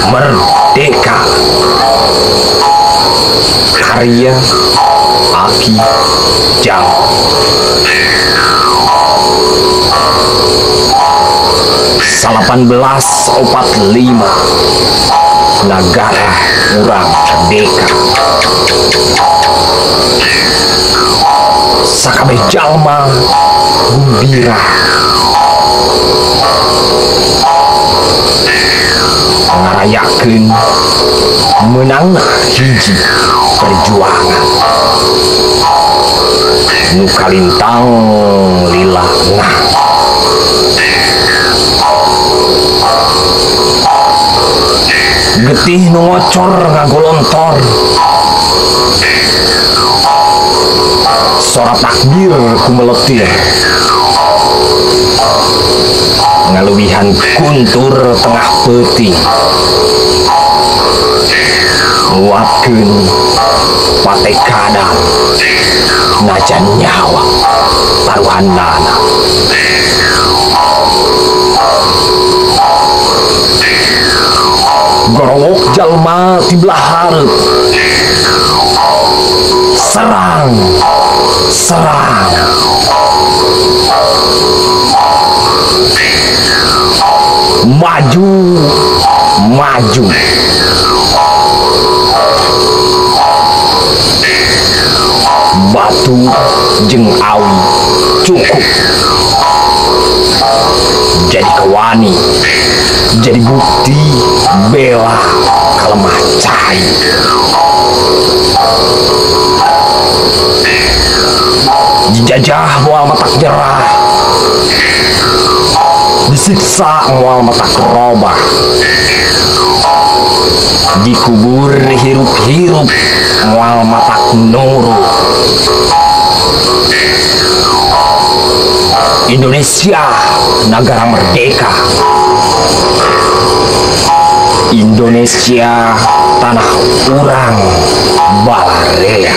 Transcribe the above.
Merdeka. Karya Aki Jang. 1845 Nagara urang merdeka. Sakabeh jalma gumbira ngarayakeun meunangna hiji perjuangan nu kalintang lila ngah. Getih nu ngocor ngagolontor, sora takbir kumeletir, ngaluwihan guntur tengah peuting, nguatkeun patekadan najan nyawa taruhanana. Gorowok jalma ti belah hareup, serang, serang. Maju, maju. Batu jeung awi cukup jadi kewani, jadi bukti bela kalemah cai. Dijajah moal matak nyerah, disiksa moal matak robah, dikubur hirup-hirup moal matak nurut. Indonesia negara merdeka, Indonesia tanah urang balarea.